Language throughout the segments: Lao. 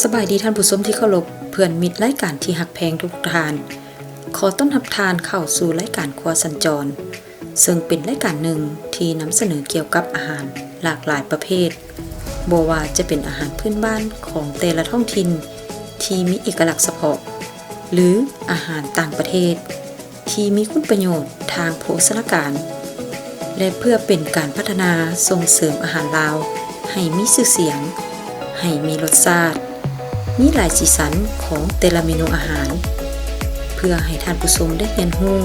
ສະບາຍດີທ່ານຜູ້ຊົມທີ່ເຄົາລົບ, ເພື່ອນມິດລາຍການທີ່ຮັກແພງທຸກໆທ່ານ. ຂໍຕ້ອນຮັບທ່ານເຂົ້າສູ່ລາຍການຄົວສັນຈອນ, ເຊິ່ງເປັນລາຍການໜຶ່ງທີ່ນຳສະເໜີກ່ຽວກັບອາຫານຫຼາກຫຼາຍປະເພດ, ບໍ່ວ່າຈະເປັນອາຫານພື້ນບ້ານຂອງແຕ່ລະທ້ອງຖິ່ນທີ່ມີເອກະລັກສະເພາະ ຫຼື ອາຫານຕ່າງປະເທດ ທີ່ມີຄຸນປະໂຫຍດທາງໂພຊະນາການ ແລະ ເພື່ອເປັນການພັດທະນາສົ່ງເສີມອາຫານລາວໃຫ້ມີຊື່ສຽງ, ໃຫ້ມີລົດຊາດ, ມີຫຼາຍສີສັນຂອງແຕ່ລະເມນູອາຫານ, ເພື່ອໃຫ້ທ່ານຜູ້ຊົມໄດ້ຮຽນຮູ້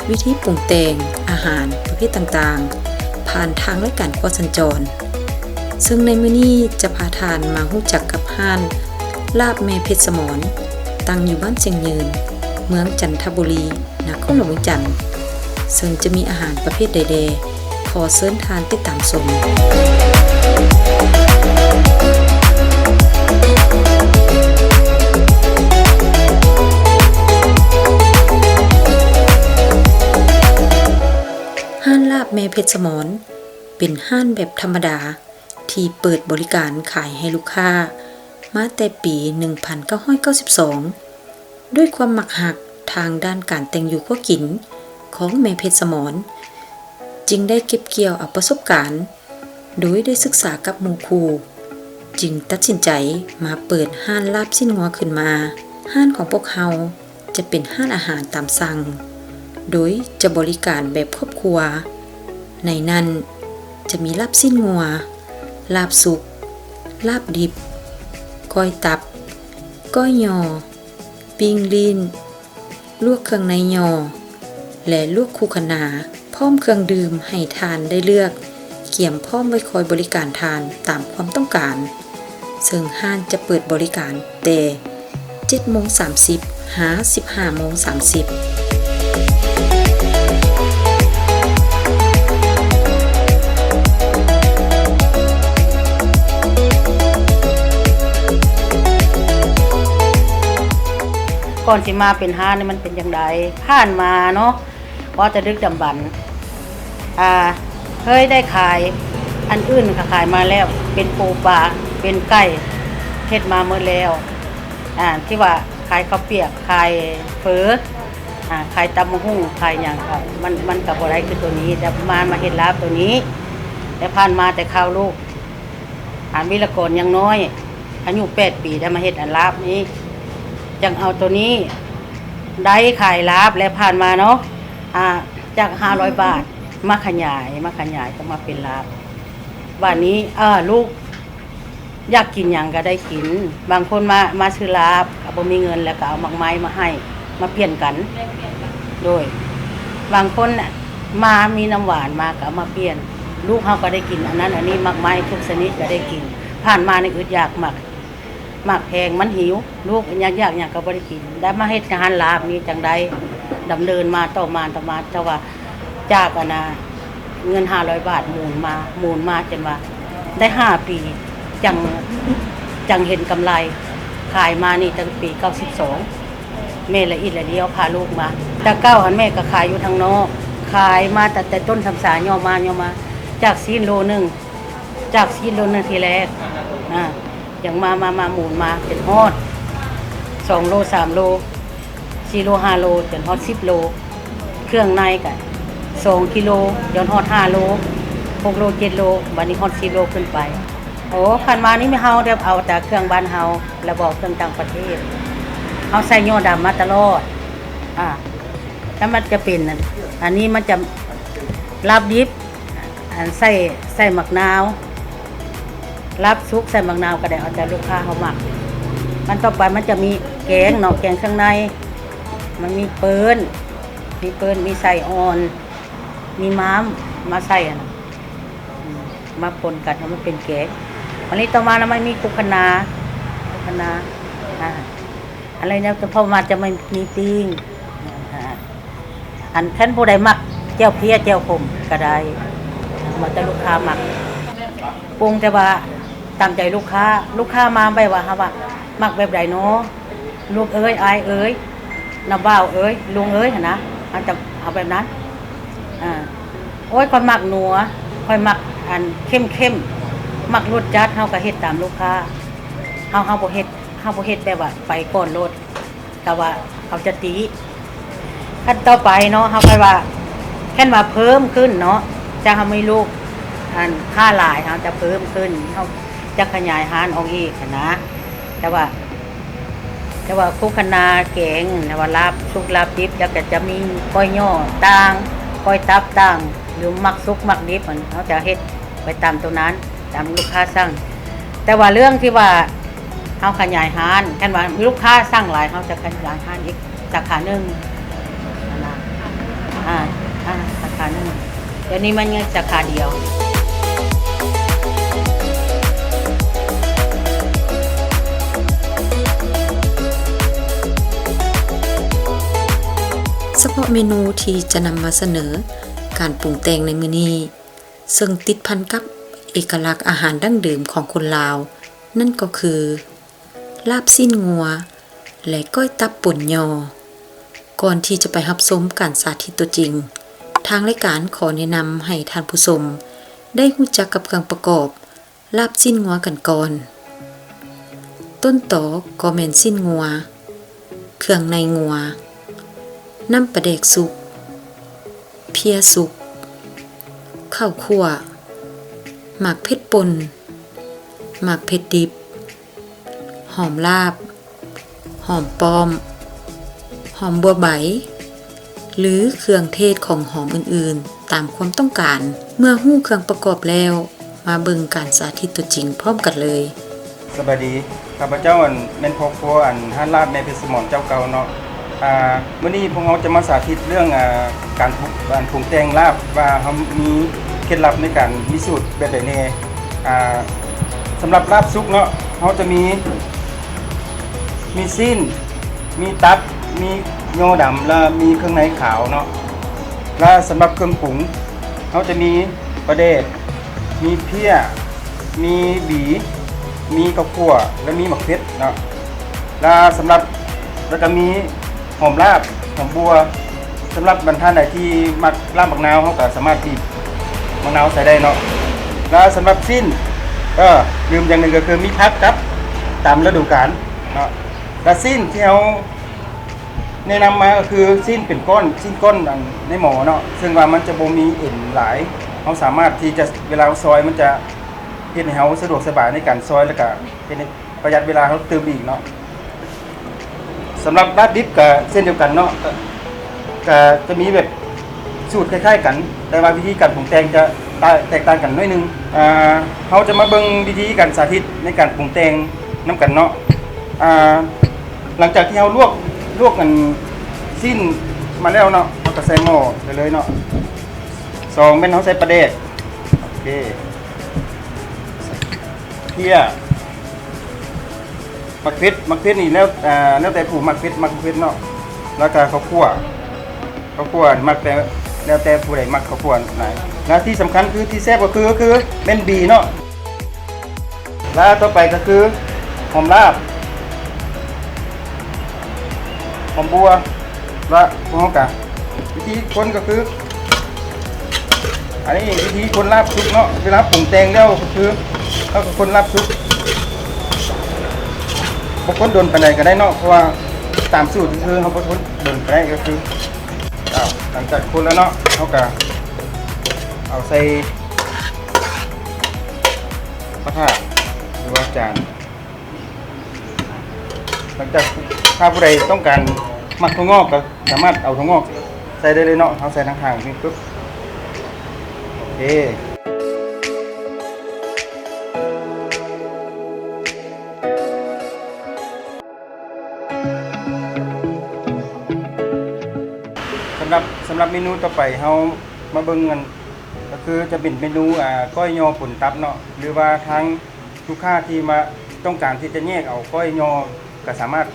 ວິທີປຸງແຕ່ງອາຫານປະເພດຕ່າງໆ ຜ່ານທາງລາຍການຄົວສັນຈອນ. ເຊິ່ງໃນມື້ນີ້ຈະພາທ່ານມາຮູ້ຈັກກັບຮ້ານລາບແມ່ເພັດສະໝອນ, ຕັ້ງຢູ່ບ້ານຊຽງຍືນ, ເມືອງຈັນທະບູລີ, ນະຄອນຫຼວງວຽງຈັນ, ເຊິ່ງຈະມີອາຫານປະເພດໃດແດ່, ຂໍເຊີນທ່ານຕິດຕາມຊົມ. ຮ້ານລາບແມ່ເພັດສະໝອນ ເປັນຮ້ານແບບທຳມະດາ ທີ່ເປີດບໍລິການຂາຍໃຫ້ລູກຄ້າມາແຕ່ປີໜຶ່ງພັນເກົ້າຮ້ອຍເກົ້າສິບສອງ. ດ້ວຍຄວາມມັກຮັກທາງດ້ານການແຕ່ງຢູ່ຄົວກິນຂອງແມ່ເພັດສະໝອນ, ຈຶ່ງໄດ້ເກັບກ່ຽວເອົາປະສົບການ ໂດຍໄດ້ສຶກສາກັບໝູ່ຄູ່, ຈຶ່ງຕັດສິນໃຈມາເປີດຮ້ານລາບຊີ້ນງົວຂຶ້ນມາ. ຮ້ານຂອງພວກເຮົາ ຈະເປັນຮ້ານອາຫານຕາມສັ່ງ, ໂດຍຈະບໍລິການແບບຄອບຄົວ. ໃນນັ້ນຈະມີລາບຊີ້ນງົວ, ລາບສຸກ, ລາບດິບ, ກ້ອຍຕັບ, ກ້ອຍຍໍ, ປີ້ງລີ້ນ, ລວກເຄື່ອງໃນຍໍ ແລະ ລວກຄູ່ຄະນາ, ພ້ອມເຄື່ອງດື່ມໃຫ້ທ່ານໄດ້ເລືອກ, ກຽມພ້ອມໄວ້ຄອຍບໍລິການທ່ານຕາມຄວາມຕ້ອງການ. ເຊິ່ງຮ້ານຈະເປີດບໍລິການແຕ່ເຈັດໂມງສາມສິບ ຫາ ສິບຫ້າໂມງສາມສິບ. ກ່ອນຊິມາເປັນຮ້ານນີ້ມັນເປັນຈັ່ງໃດ? ຜ່ານມາເນາະ ເວົ້າແຕ່ດຶກດຳບັນ ອ່າ ເຄີຍໄດ້ຂາຍ ອັນອື່ນກໍຂາຍມາແລ້ວ ເປັນປູປາ ເປັນໄກ່ ເຮັດມາໝົດແລ້ວ ອ່າ ທີ່ວ່າຂາຍເຂົ້າປຽກ ຂາຍເຝີ ອ່າ ຂາຍຕຳບັກຫຸ່ງ ຂາຍຫຍັງ ກໍມັນ ມັນກໍບໍ່ໄດ້ຄືໂຕນີ້ ແຕ່ມາ ມາເຮັດລາບໂຕນີ້ ແຕ່ຜ່ານມາແຕ່ຄາວລູກ ອ່າ ວິລະກອນຍັງນ້ອຍ ອາຍຸແປດປີ ໄດ້ມາເຮັດອັນລາບນີ້ ຈັ່ງເອົາໂຕນີ້ ໄດ້ຂາຍລາບ ແລະ ຜ່ານມາເນາະ ອ່າ ຈາກຫ້າຮ້ອຍບາດ ມາຂະຫຍາຍ ມາຂະຫຍາຍກໍມາເປັນລາບ ບາດນີ້ ເອີ ລູກຢາກກິນຫຍັງກໍໄດ້ກິນ ບາງຄົນມາ ມາຊື້ລາບ ກໍບໍ່ມີເງິນ ແລ້ວກໍເອົາໝາກໄມ້ມາໃຫ້ ມາປ່ຽນກັນ ໂດຍ ບາງຄົນນະ ມາມີນ້ຳຫວານມາກໍເອົາມາປ່ຽນ ລູກເຮົາກໍໄດ້ກິນອັນນັ້ນອັນນີ້ ໝາກໄມ້ທຸກຊະນິດກໍໄດ້ກິນ ຜ່ານມານີ້ອຶດຢາກ ໝາກ ໝາກແພງ ມັນຫິວ ລູກຢາກ ຢາກຫຍັງກໍບໍ່ໄດ້ກິນ ໄດ້ມາເຮັດຮ້ານລາບນີ້ຈັ່ງໄດ້ດຳເນີນມາຕໍ່ມາ ຕໍ່ມາ ເຈົ້າວ່າ ຈາກອັນນ່າ ເງິນຫ້າຮ້ອຍບາດໝູນມາ ໝູນມາຈົນວ່າໄດ້ຫ້າປີ ຈັ່ງ ຈັ່ງເຫັນກຳໄລ ຂາຍມານີ້ຕັ້ງປີເກົ້າສິບສອງ ແມ່ລະອິດລະດຽວພາລູກມາ ແຕ່ເກົ່າຫັ້ນແມ່ກໍຂາຍຢູ່ທາງນອກ ຂາຍມາຕັ້ງແຕ່ຕົ້ນຊຳສາ ຍໍມາ ຍໍມາ ຈາກຊີ້ນໂລໜຶ່ງ ຈາກຊີ້ນໂລໜຶ່ງທີແລກ ອ່າ ຈັ່ງມາ ມາ ມາໝູນມາຈົນຮອດສອງໂລ ສາມໂລ ສີ່ໂລ ຫ້າໂລ ຈົນຮອດສິບໂລ ເຄື່ອງໃນກະສອງກິໂລ ຈົນຮອດຫ້າໂລ ຫົກໂລ ເຈັດໂລ ບາດນີ້ຮອດສິບໂລຂຶ້ນໄປ. ໂອ້ ຄັນວ່ານີ້ເຮົາແບບເອົາແຕ່ເຄື່ອງບ້ານເຮົາ ແລ້ວບໍ່ເອົາເຄື່ອງຕ່າງປະເທດ ເຮົາໃສ່ຍໍດຳມາຕະຫຼອດ ອ່າ ແລ້ວມັນຈະເປັນ ອັນນີ້ມັນຈະລາບດິບ ອັນໃສ່ ໃສ່ໝາກນາວ ລາບສຸກໃສ່ໝາກນາວກໍໄດ້ ເອົາແຕ່ລູກຄ້າເຮົາມັກ. ອັນຕໍ່ໄປມັນຈະມີແກງເນາະ ແກງເຄື່ອງໃນ ມັນມີເປີ້ນ ມີເປີ້ນ ມີໄສ້ອ່ອນ ມີມ້າມ ມາໃສ່ຫັ້ນນະ ອືມ ມາປົນກັນໃຫ້ມັນເປັນແກງ. ອັນນີ້ຕໍ່ມາແລ້ວມັນມີຄຸກຄະນາ ຄຸກຄະນາ ອ່າ ອັນນີ້ເນາະ ເພາະວ່າຈະມີ ມີປີ້ງ ອ່າ ອັນຄັນຜູ້ໃດມັກແຈ່ວເພຍ ແຈ່ວຂົມກໍໄດ້ ແລ້ວແຕ່ລູກຄ້າມັກ ປຸງແຕ່ວ່າຕາມໃຈລູກຄ້າ ລູກຄ້າມາແບບວ່າ ເຮົາວ່າມັກແບບໃດເນາະ ລູກເອີຍ ອ້າຍເອີຍ ນ້າບ່າວເອີຍ ລຸງເອີຍ ຫັ້ນນະ ເຮົາຈະເອົາແບບນັ້ນ ອ່າ ໂອ້ຍ ຂ້ອຍມັກນົວ ຂ້ອຍມັກອັນເຂັ້ມໆ ມັກລົດຈັດ ເຮົາກໍເຮັດຕາມລູກຄ້າ. ເຮົາ ເຮົາບໍ່ເຮັດ ເຮົາບໍ່ເຮັດແບບວ່າໄປກ່ອນໂລດ ແຕ່ວ່າເຂົາຈະຕິ. ຂັ້ນຕໍ່ໄປເນາະ ເຮົາກໍວ່າ ຄັນວ່າເພີ່ມຂຶ້ນເນາະ ຈະເຮົາມີລູກ ອັນ ຄ້າຫຼາຍ ເຮົາຈະເພີ່ມຂຶ້ນ ເຮົາຈະຂະຫຍາຍຮ້ານອອກອີກຫັ້ນນະ. ແຕ່ວ່າ ແຕ່ວ່າຄຸກຄະນາແກງ ແຕ່ວ່າລາບສຸກລາບດິບ ແລ້ວກໍຈະມີກ້ອຍຍໍ່ຕ່າງ ກ້ອຍຕັບຕ່າງ ຫຼືມັກສຸກມັກດິບຫັ້ນ ເຮົາຈະເຮັດໄປຕາມໂຕນັ້ນ ຕາມລູກຄ້າສັ່ງ. ແຕ່ວ່າເລື່ອງທີ່ວ່າເຮົາຂະຫຍາຍຮ້ານ ຄັນວ່າມີລູກຄ້າສັ່ງຫຼາຍ ເຮົາຈະຂະຫຍາຍຮ້ານອີກສາຂາໜຶ່ງຫັ້ນນະ. ອ່າ ອ່າ ສາຂາໜຶ່ງ ດຽວນີ້ມັນຍັງສາຂາດຽວ. ສະເພາະເມນູທີ່ຈະນຳມາສະເໜີການປຸງແຕ່ງໃນມື້ນີ້ ເຊິ່ງຕິດພັນກັບເອກະລັກອາຫານດັ້ງເດີມຂອງຄົນລາວ ນັ້ນກໍຄື ລາບຊີ້ນງົວ ແລະ ກ້ອຍຕັບປົນຍໍ່. ກ່ອນທີ່ຈະໄປຮັບຊົມການສາທິດຕົວຈິງ, ທາງລາຍການຂໍແນະນຳໃຫ້ທ່ານຜູ້ຊົມໄດ້ຮູ້ຈັກກັບເຄື່ອງປະກອບລາບຊີ້ນງົວກັນກ່ອນ. ຕົ້ນຕໍກໍແມ່ນຊີ້ນງົວ, ເຄື່ອງໃນງົວ, ນ້ຳປາແດກສຸກ, ເພຍສຸກ, ເຂົ້າຂົ້ວ, ໝາກເຜັດປົ່ນ, ໝາກເຜັດດິບ, ຫອມລາບ, ຫອມປ້ອມ, ຫອມບົວໃບ ຫຼື ເຄື່ອງເທດຂອງຫອມອື່ນໆ ຕາມຄວາມຕ້ອງການ. ເມື່ອຮູ້ເຄື່ອງປະກອບແລ້ວ, ມາເບິ່ງການສາທິດຕົວຈິງພ້ອມກັນເລີຍ. ສະບາຍດີ, ຂ້າພະເຈົ້າ ອັນ ແມ່ນພໍ່ຄົວ ອັນ ຮ້ານລາບແມ່ເພັດສະໝອນເຈົ້າເກົ່າເນາະ. ອ່າ ມື້ນີ້ພວກເຮົາຈະມາສາທິດເລື່ອງ ອ່າ ການປຸກ ການປຸງແຕ່ງລາບ ວ່າເຮົາມີເຄັດລັບໃນການມີສູດແບບໃດແດ່. ອ່າ ສຳລັບລາບສຸກເນາະ ເຮົາຈະມີ ມີຊີ້ນ, ມີຕັບ, ມີຍໍ່ດຳ ແລະ ມີເຄື່ອງໃນຂາວເນາະ. ແລະ ສຳລັບເຄື່ອງປຸງ ເຮົາຈະມີປາແດກ, ມີເພຍ, ມີບີ, ມີເຂົ້າຂົ້ວ ແລະ ມີໝາກເຜັດເນາະ. ແລະ ສຳລັບ ແລ້ວກໍມີຫອມລາບ, ຫອມບົວ. ສຳລັບບັນທ່ານໃດທີ່ມັກລາບໝາກນາວ ເຮົາກໍສາມາດບີບໝາກນາວໃສ່ໄດ້ເນາະ. ແລະ ສຳລັບຊີ້ນ ເອີ ລືມຢ່າງໜຶ່ງກໍຄືມີຜັກກັບຕາມລະດູການເນາະ. ແລະ ຊີ້ນທີ່ເຮົາແນະນຳມາກໍຄືຊີ້ນເປັນກ້ອນ, ຊີ້ນກ້ອນອັນໃນໝໍເນາະ, ເຊິ່ງວ່າມັນຈະບໍ່ມີເອັນຫຼາຍ, ເຮົາສາມາດທີ່ຈະ ເວລາເຮົາຊອຍ ມັນຈະເຮັດໃຫ້ເຮົາສະດວກສະບາຍໃນການຊອຍ ແລ້ວກະເຮັດໃຫ້ປະຢັດເວລາເຮົາຕື່ມອີກເນາະ. ສຳລັບລາບດິບກະເຊັ່ນດຽວກັນເນາະ, ກະ ກະຈະມີແບບສູດຄ້າຍໆກັນ ແຕ່ວ່າວິທີການປຸງແຕ່ງຈະຕ່າງ ແຕກຕ່າງກັນໜ້ອຍໜຶ່ງ. ອ່າ ເຮົາຈະມາເບິ່ງວິທີການສາທິດໃນການປຸງແຕ່ງນຳກັນເນາະ. ອ່າ ຫຼັງຈາກທີ່ເຮົາລວກ ລວກອັນຊີ້ນມາແລ້ວເນາະ, ເຮົາກະໃສ່ໝໍ້ໄປເລີຍເນາະ. ສອງແມ່ນເຮົາໃສ່ປາແດກ, ໂອເຄ, ເພຍ, ໝາກເຜັດ, ໝາກເຜັດນີ້ແລ້ວ ອ່າ ແລ້ວແຕ່ຜູ້ມັກເຜັດ ມັກບໍ່ເຜັດເນາະ. ແລ້ວກະເຂົ້າຂົ້ວ, ເຂົ້າຂົ້ວມັກແຕ່ ແລ້ວແຕ່ຜູ້ໃດມັກເຂົ້າຂົ້ວຫຼາຍ. ແລະທີ່ສຳຄັນຄືທີ່ແຊບກໍຄື ກໍຄືແມ່ນບີເນາະ. ແລະຕໍ່ໄປກໍຄືຫອມລາບ, ຫອມບົວ. ແລະພວກເຮົາກະ ວິທີຄົນກໍຄື ອັນນີ້ວິທີຄົນລາບສຸກເນາະ, ເວລາປຸງແຕ່ງແລ້ວກໍຄືເຮົາກໍຄົນລາບສຸກ, ບໍ່ຄົນດົນປານໃດກໍໄດ້ເນາະ, ເພາະວ່າຕາມສູດກໍຄືເຮົາບໍ່ຄົນດົນປານໃດ. ກໍຄື ອ້າວ ຫຼັງຈາກຄົນແລ້ວເນາະ, ເຮົາກໍເອົາໃສ່ກະທະ ຫຼືວ່າຈານ. ຫຼັງຈາກ ຖ້າຜູ້ໃດຕ້ອງການມັກຖົ່ວງອກກໍສາມາດເອົາຖົ່ວງອກໃສ່ໄດ້ເລີຍເນາະ, ເຮົາໃສ່ທາງຂ້າງນີ້ປຶບ. ໂອເຄ, ສຳລັບ ສຳລັບເມນູຕໍ່ໄປ ເຮົາມາເບິ່ງກັນ ກໍຄືຈະເປັນເມນູ ອ່າ ກ້ອຍຍໍ່ປົນຕັບເນາະ, ຫຼືວ່າທາງ ລູກຄ້າທີ່ມາ ຕ້ອງການທີ່ຈະແຍກເອົາກ້ອຍຍໍ່ກໍສາມາດ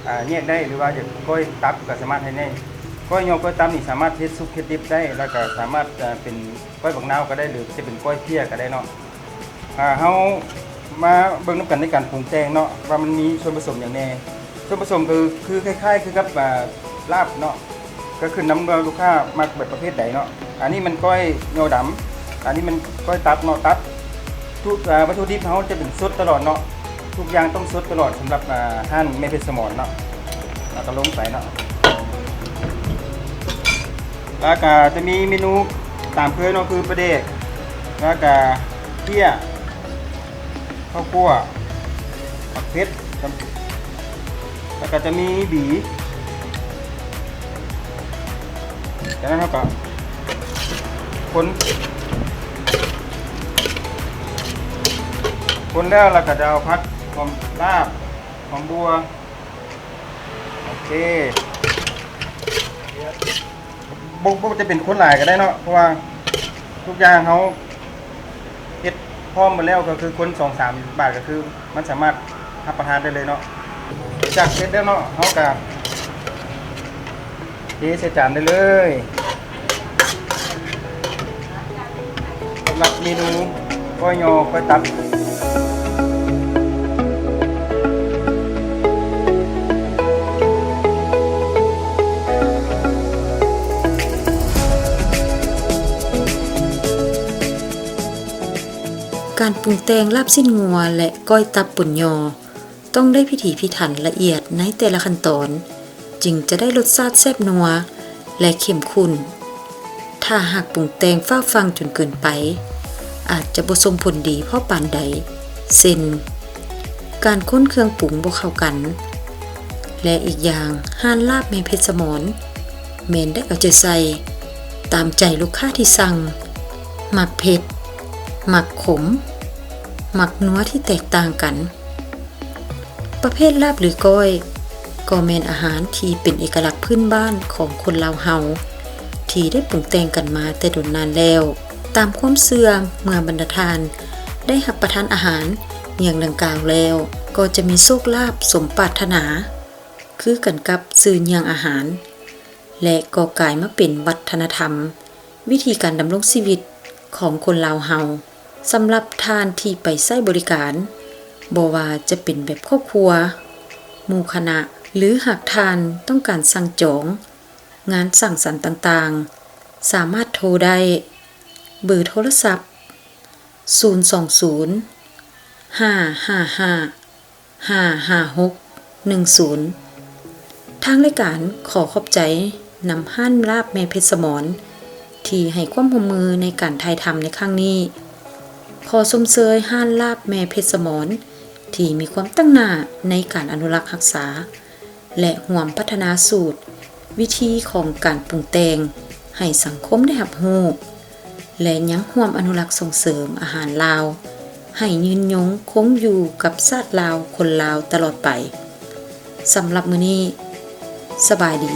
ອ່າ ແຍກໄດ້ ຫຼືວ່າຢາກກ້ອຍຕັບກໍສາມາດເຮັດໄດ້. ກ້ອຍຍໍ່ ກ້ອຍຕັບນີ້ສາມາດເຮັດສຸກເຮັດດິບໄດ້ ແລ້ວກໍສາມາດ ເປັນກ້ອຍບັກນາວກໍໄດ້ ຫຼືຈະເປັນກ້ອຍເພຍກໍໄດ້ເນາະ. ອ່າ ເຮົາມາເບິ່ງນຳກັນໃນການປຸງແຕ່ງເນາະ ວ່າມັນມີສ່ວນປະສົມຫຍັງແດ່. ສ່ວນປະສົມກໍຄືຄ້າຍໆຄືກັບ ອ່າ ລາບເນາະ, ກໍຂຶ້ນນຳວ່າລູກຄ້າມັກແບບປະເພດໃດເນາະ. ອັນນີ້ແມ່ນກ້ອຍຍໍ່ດຳ, ອັນນີ້ແມ່ນກ້ອຍຕັບເນາະ, ຕັບ ທຸກ ອ່າ ວັດຖຸດິບເຮົາຈະເປັນສົດຕະຫຼອດເນາະ, ເພ ທຸກຢ່າງຕ້ອງສົດຕະຫຼອດສຳລັບ ອ່າ ຮ້ານແມ່ເພັດສະໝອນເນາະ. ແລ້ວກໍລົງໄປເນາະ ແລ້ວກໍຈະມີເມນູຕາມເຄີຍເນາະ ຄືປາແດກ ແລ້ວກໍເພຍ ເຂົ້າຂົ້ວ ໝາກເຜັດ ແລ້ວກໍຈະມີບີ ຈາກນັ້ນເຮົາກໍຄົນ ຄົນແລ້ວ ແລ້ວກໍຈະເອົາຜັກ ຫອມລາບ ຫອມບົ່ວ ໂອເຄ ບໍ່ ບໍ່ຈຳເປັນຄົນຫຼາຍກໍໄດ້ເນາະ ເພາະວ່າທຸກຢ່າງເຮົາເຮັດພ້ອມໝົດແລ້ວ ກໍຄືຄົນສອງສາມບາດ ກໍຄືມັນສາມາດຮັບປະທານໄດ້ເລີຍເນາະ. ຈາກເສັດແລ້ວເນາະ ເຮົາກໍເທໃສ່ຈານໄດ້ເລີຍ. ສຳລັບເມນູກ້ອຍຍໍ ກ້ອຍຕັບ ການປຸງແຕ່ງລາບຊີ້ນງົວ ແລະ ກ້ອຍຕັບປົນຍໍ ຕ້ອງໄດ້ພິຖີພິຖັນລະອຽດໃນແຕ່ລະຂັ້ນຕອນ ຈຶ່ງຈະໄດ້ລົດຊາດແຊບນົວ ແລະ ເຂັ້ມຂຸ້ນ. ຖ້າຫາກປຸງແຕ່ງຟ້າວຟັ່ງຈົນເກີນໄປ ອາດຈະບໍ່ສົ່ງຜົນດີພໍປານໃດ ເຊັ່ນ ການຄົນເຄື່ອງປຸງບໍ່ເຂົ້າກັນ ແລະ ອີກຢ່າງ ຮ້ານລາບແມ່ເພັດສະໝອນ ແມ່ນໄດ້ເອົາໃຈໃສ່ຕາມໃຈລູກຄ້າທີ່ສັ່ງ ມັກເຜັດ ມັກຂົມ ມັກນົວທີ່ແຕກຕ່າງກັນ. ປະເພດລາບ ຫຼື ກ້ອຍ ກໍແມ່ນອາຫານທີ່ເປັນເອກະລັກພື້ນບ້ານຂອງຄົນລາວເຮົາ ທີ່ໄດ້ປຸງແຕ່ງກັນມາແຕ່ດົນນານແລ້ວ. ຕາມຄວາມເຊື່ອ ເມື່ອບັນດາທ່ານໄດ້ຮັບປະທານອາຫານຢ່າງດັ່ງກ່າວແລ້ວ ກໍຈະມີໂຊກລາບສົມປາດຖະໜາ ຄືກັນກັບຊື່ຍ່ຽງອາຫານ ແລະ ກໍກາຍມາເປັນວັດທະນະທຳ ວິທີການດຳລົງຊີວິດຂອງຄົນລາວເຮົາ. ສຳລັບທ່ານທີ່ໄປໃຊ້ບໍລິການ ບໍ່ວ່າຈະເປັນແບບຄອບຄົວ, ໝູ່ຄະນະ ຫຼື ຫາກທ່ານຕ້ອງການສັ່ງຈອງງານສັງສັນຕ່າງໆ, ສາມາດໂທໄດ້ ເບີໂທລະສັບ ສູນສອງສູນ ຫ້າຫ້າຫ້າ ຫ້າຫ້າຫົກ ໜຶ່ງສູນ. ທາງລາຍການຂໍຂອບໃຈນຳຮ້ານລາບແມ່ເພັດສະໝອນ ທີ່ໃຫ້ຄວາມຮ່ວມມືໃນການຖ່າຍທຳໃນຄັ້ງນີ້. ຂໍຊົມເຊີຍຮ້ານລາບແມ່ເພັດສະໝອນ ທີ່ມີຄວາມຕັ້ງໜ້າໃນການອະນຸລັກຮັກສາ ແລະ ຮ່ວມພັດທະນາສູດວິທີຂອງການປຸງແຕ່ງໃຫ້ສັງຄົມໄດ້ຮັບຮູ້ ແລະ ຍັງຮ່ວມອະນຸລັກສົ່ງເສີມອາຫານລາວ ໃຫ້ຍືນຍົງຄົງຢູ່ກັບຊາດລາວຄົນລາວຕະຫຼອດໄປ. ສຳລັບມື້ນີ້ ສະບາຍດີ.